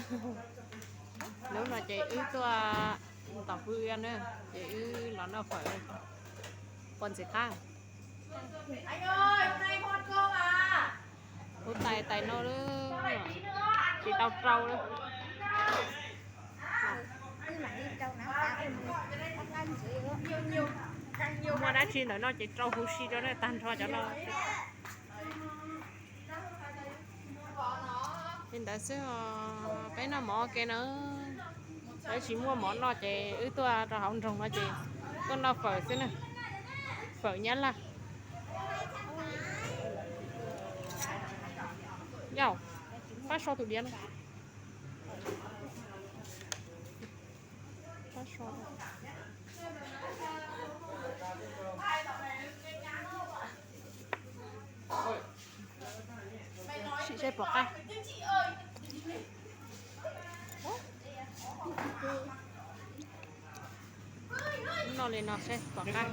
Hnub no ces wb tuaj tom pw na, ces wb los noj fawm pos ntxim qab. Kuv tais tais no tsis tau rau li. Muaj dab tsi ntawm no ces rau huv si rau na, tag nrho cov no. Li ntawd xwb, peb noj mov ua ke na. Peb tsis muaj mov noj ces wb tuaj rau hauv nroog no ces tuaj noj fawm xwb na. Fawm Nyab Laj. Yog, pab so tus diav no. Pab so. Sim saib pom qab. Noj li no saib pom qab.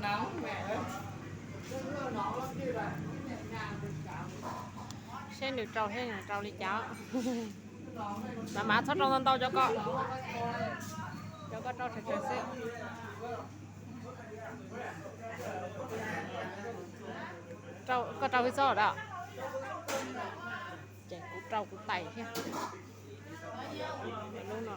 Saib nws rau thiab nws rau li cas. Mas mas txhob rau ntau ntau cov ko. Cov ko rau tsawg tsawg xwb. Koj rau wb txob da. Ces kuv rau kuv tais thiab. Lub no.